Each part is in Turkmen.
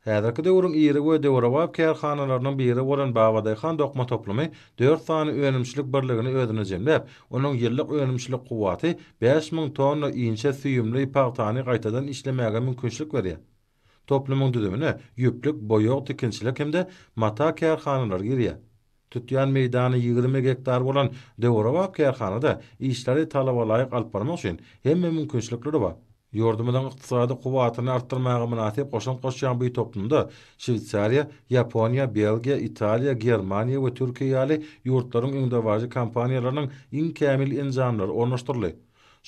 Häzirki döwrüň iri we döwrebap kärhanalarynyň biri bolan Babadaýhan dokma toplumy dört sany önümçilik birligini özünde jemläp, onuň ýyllyk önümçilik kuwwaty 5000 tonna inçe süýümli pagtany gaýtadan işlemäge mümkinçilik berýär. Toplumyň düzümine ýüplük, boýag, tikinçilik hem-de mata kärhanalary girýär. Tutýan meýdany 20 gektar bolan döwrebap kärhanada işleri talabalaýyk alyp barmak üçin hemme mümkinçilikler bar. Ýurdumyzyň ykdysady kuwwatyny artdyrmaga mynasyp goşant goşýan bu toplumda Şweýsariýa, Ýaponiýa, Belgiýa, Italiýa, Germaniýa we Türkiýe ýaly ýurtlaryň öňdebaryjy kompaniýalarynyň iň kämil enjamlary ornaşdyryldy.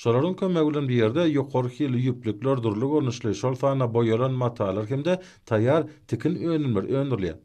Şolaryň kömegi bilen bu ýerde ýokary hilli ýüplükler, dürli görnüşli, şol sanda boýalan matalar hem-de taýýar tikin önümleri öndürilýär.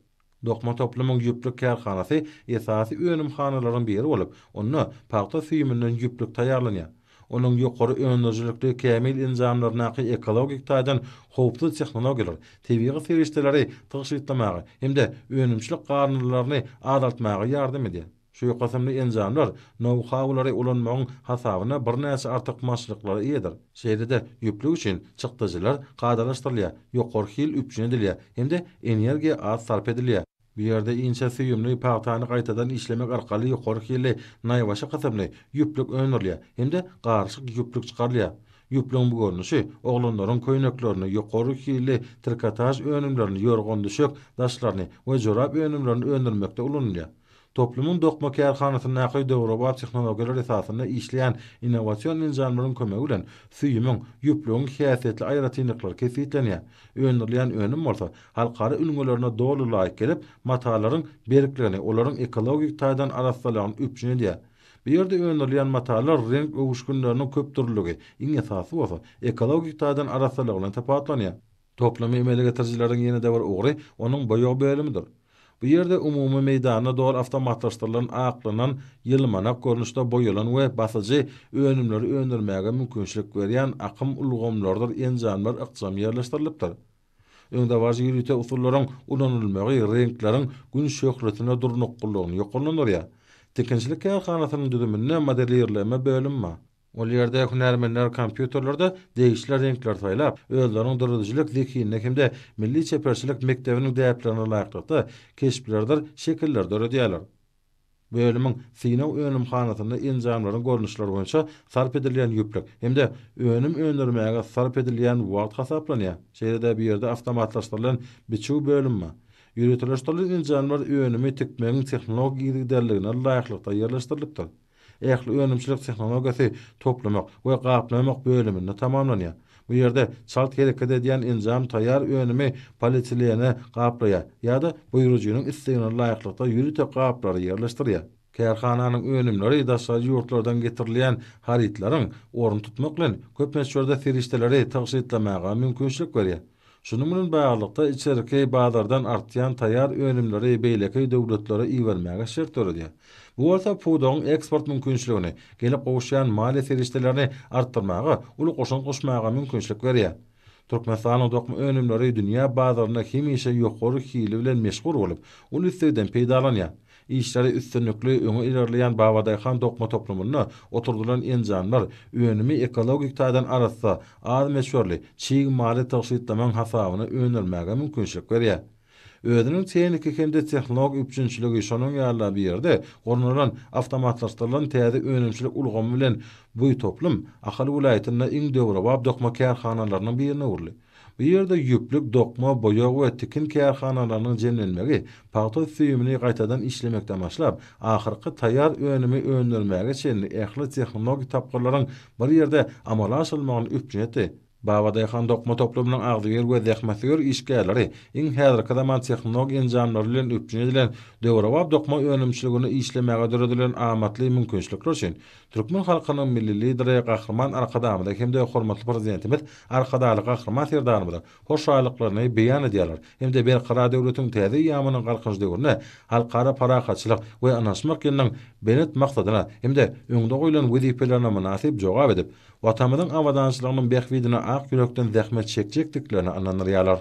Dokma toplumyň ýüplük kärhanasy esasy önümhanalaryň biri bolup, onda pagta süýüminden ýüplük taýýarlanýar. Onuň ýokary öndürijilikli kämil enjamlaryndaky ekologik taýdan howpsuz tehnologiýalar tebigy serişdeleri tygşytlamaga hem-de önümçilik galyndylaryny azaltmaga ýardam edýär. Şu kysymly enjamlar nou-haulary ulanmagyň hasabyna birnäçe artykmaçlyklara eýedir. Şeýle-de ýüplük üçin çykdajylar kadalaşdyrylýar, ýokary hil üpjün edilýär hem-de energiýa az sarp edilýär. Bu ýerde inçe süýümli pagtany gaýtadan işlemek arkaly ýokary hilli naýbaşy kysymly ýüplük öndürilýär hem-de garyşyk ýüplük çykarylýar. Ýüplügiň bu görnüşi oglanlaryň köýneklerini, ýokary hilli trikotaž önümlerini, ýorgan-düşek daşlaryny we jorap önümlerini öndürmekde ulanylýar. Toplumyň dokma kärhanasyndaky döwrebap tehnologiýalar esasynda işleýän innowasion enjamlaryň kömegi bilen süýümiň, ýüplügiň häsiýetli aýratynlyklary kesgitlenýär. Öndürilýän önüm bolsa halkara ülňülerine doly laýyk gelip, matalaryň berkligini, olaryň ekologik taýdan arassalygyny üpjün edýär. Bu ýerde öndürilýän matalar reňk öwüşginleriniň köpdürlüligi, iň esasysy bolsa, ekologik taýdan arassalygy bilen tapawutlanýar. Toplumy emele getirijileriň ýene-de bir ugry onuň boýag bölümidir. Bu ýerde umumy meýdanda doly awtomatlaşdyrylan aklanan ýylmanak görnüşde boýalan we basyjy önümleri öndürmäge mümkinçilik berýän akym ulgamlarydyr enjamlar ykjam ýerleşdirilipdir. Öňdebaryjy ýörite usullaryň ulanylmagy reňkleriň gün şöhlesine durnuklylygyny ýokarlandyrýar. Tikinçilik kärhanasynyň düzüminde modelirleme bölümi bar. Ol ýerde hünärmenler kompýuterlerde degişli reňkleri saýlap, özleriniň döredijilik zehinine hem-de milli çeperçilik mekdebiniň däplerine laýyklykda keşplerdir şekilleri döredýärler. Bölümiň synag önümhanasynda enjamlaryň görnüşleri boýunça sarp edilýän ýüplük hem-de önüm öndürmäge sarp edilýän wagt hasaplanýar. Şeýle-de bu ýerde awtomatlaşdyrylan biçüw bölümi bar. Ýöriteleşdirilen enjamlar önümi tikmegiň tehnologik yzygiderligine laýyklykda ýerleşdirilipdir. Ähli önümçilik tehnologiýasy toplamak we gaplamak bölüminde tamamlanýar. Bu ýerde çalt hereket edýän enjam taýýar önümi polietilene gaplaýar ýa-da buýrujynyň islegine laýyklykda ýörite gaplara ýerleşdirýär. Kärhananyň önümleri daşary ýurtlardan getirilýän harytlaryň ornuny tutmak bilen, köp möçberde serişdeleri tygşytlamaga mümkinçilik berýär. Şunuň bilen baglylykda, içerki bazardan artýan taýýar önümleri beýleki döwletlere ibermäge şert döredýär. Bu bolsa pudagyň eksport mümkinçiligini, gelip gowuşýan maliýe serişdelerini artdyrmaga uly goşant goşmaga mümkinçilik berýär. Türkmenistanyň dokma önümleri dünýä bazarynda hemişe ýokary hili bilen meşhur bolup, uly islegden peýdalanýar. Işleri üstünlikli öňe ilerleýän Babadaýhan dokma toplumynda oturdylan enjamlar önümi ekologik taýdan arassa, az möçberli çig maly tygşytlamagyň hasabyna öndürmäge mümkinçilik berýär. Özüniň tehniki hem-de tehnologik üpjünçiligi, şonuň ýaly-da bu ýerde gurnalan awtomatlaşdyrylan täze önümçilik ulgamy bilen bu toplum Ahal welaýatynda iň döwrebap dokma kärhanalarynyň birine öwrüldi. Bu ýerde ýüplük, dokma, boýag we tikin kärhanalarynyň jemlenmegi pagta süýümini gaýtadan işlemekden başlap, ahyrky taýýar önümi öndürmäge çenli ähli tehnologik tapgyrlaryň bir ýerde amala aşyrylmagyny üpjün etdi. Babadaýhan dokma toplumynyň agzybir we zähmetsöýer işgärleri iň häzirki zaman tehnologik enjamlary bilen üpjün edilen döwrebap dokma önümçiliginde işlemäge döredilen amatly mümkinçilikler üçin Türkmen halkynyň Milli Lideri Gahryman Arkadagymyza hem-de hormatly Prezidentimiz Arkadagly Gahryman Serdarymyza hoşallyklaryny beýan edýärler hem-de Berkarar döwletiň täze eýýamynyň Galkynyş döwründe Halkara parahatçylyk we ynanyşmak ýylynyň belent maksadyna hem-de öňde goýlan wezipelerine mynasyp jogap edip, Watanymyzyň abadançylygynyň bähbidine ak ýürekden zähmet çekjekdiklerine ynandyrýarlar.